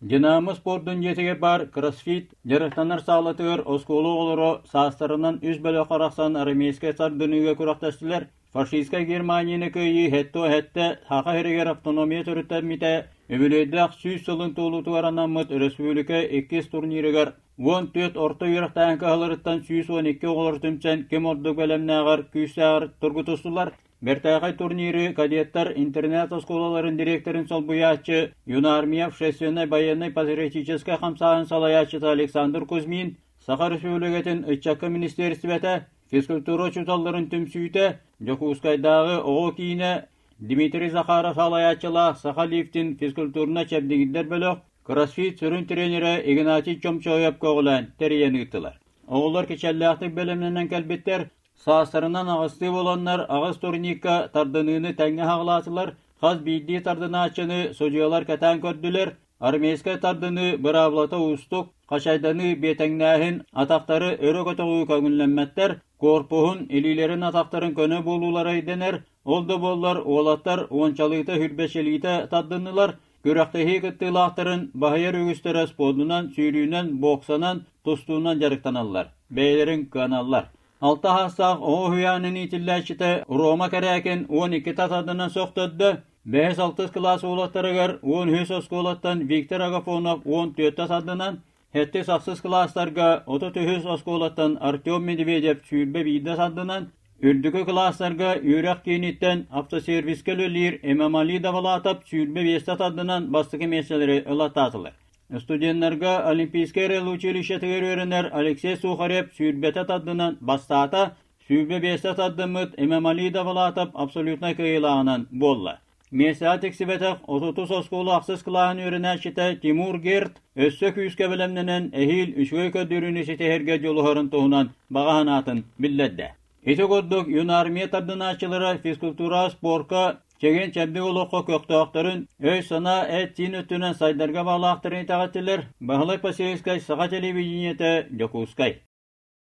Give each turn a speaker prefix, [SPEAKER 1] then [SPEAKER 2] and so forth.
[SPEAKER 1] Динамо спордун дьиэтигэр баар кроссфит дьарыктанар саалатыгар оскуола оҕолоро саастарынан үс бөлөххө арахсан армейскай сардыныыга күрэхтэстилэр. Фашистскай Германияны кыайыы сэттэ Саха сиригэр автономия төрүттэммитэ үбүлүөйдээх 100 сылын туолуутугар анаммыт өрөспүүбүлүкэ иккис турнирыгар 14 орто үөрэхтээһин кыһаларыттан 112 оҕолор түмсэн ким ордук бэлэмнээҕэр, күүстээҕэр тургутустулар. Бэртээхэй турниры кадеттар интернат-оскуолаларын дириэктэрин солбуйааччы, Юнармия общественнай байыаннай патриотическай хамсааһын салайааччыта Александр Кузьмин, Саха Өрөспүүбүлүкэтин ыччакка министиэристибэтэ, физкультура учууталларын түмсүүтэ, Дьокуускайдааҕы оҕо киинэ, Дмитрий Захаров салайааччылаах Саха лифтин физкультурно-чэбдигирдэр бөлөх, кроссфит сүрүн тренерэ Игнатий Чомчоев көҕүлээн тэрийэн ыыттылар. Оҕолор кичэллээхтик бэлэмнэнэн кэлбиттэр, саастарынан аҕыстыы буоланнар аҕыс турникка тардыныыны тэҥҥэ хаҕылаатылар, хас биирдии тардынааччыны судьуйалар кэтээн көрдүлэр, армейскай тардыныы быраабылата уустук, хачайданыы, биэтэҥнээһин, атахтары өрө көтөҕүү көҥүллэммэттэр, корпуһун, илиилэрин атахтарын көнө буолуулара ирдэнэр, ол да буоллар уолаттар уончалыыта хүрбэчэлиитэ тардыннылар, күрэхтэһии кыттыылаахтарын баһыйар үгүстэрэ спордунан, сүүрүүнэн, боксанан, тустуунан дьарыктаналлар, бэйэлэрин кыаналлар. Алта саастаах оҕо уһуйаанын иитиллээччитэ Рома Кэрээкин 12 татардынан сөхтөрдө, бэһис-алтыс кылаас уолаттарыгар 13 оскуолаттан Виктор Агафонов 14 сардынан, сэттис-ахсыс кылаастарга 33 оскуолаттан Артем Медведев 21 сардынан, үрдүкү кылаастарга үөрэх кииниттэн автосервискэ үлэлиир Эмамали Давлатов 25 тардынан бастакы миэстэлэри ылаттаатылар. Студеннарга Олимпийскай эрэл училищетыгар үөрэнэр Алексей Сухарев сүүрбэтэ тардынан бастаата, 25-тэ тардыммыт Эмамали Давлатов абсолютнай кыайыылааҕынан буолла. Миэстэҕэ тиксибэтэх 30 оскуола ахсыс кылааһын үөрэнээччитэ Тимур Герт өссө күүскэ бэлэмнэнэн эһиил үчүгэй көрдөрүүнү ситиһэргэ дьулуһарын туһунан баҕа санаатын биллэрдэ. Ити курдук юнармия тардынааччылара физкультура, спорка, чэгиэн-чэбдик олоххо көхтөөхтөрүн, өй-санаа, эт-сиин өттүнэн сайдарга баҕалаахтарын итэҕэттилэр. Баһылай Посельскай, Саха телевидениетэ, Дьокуускай.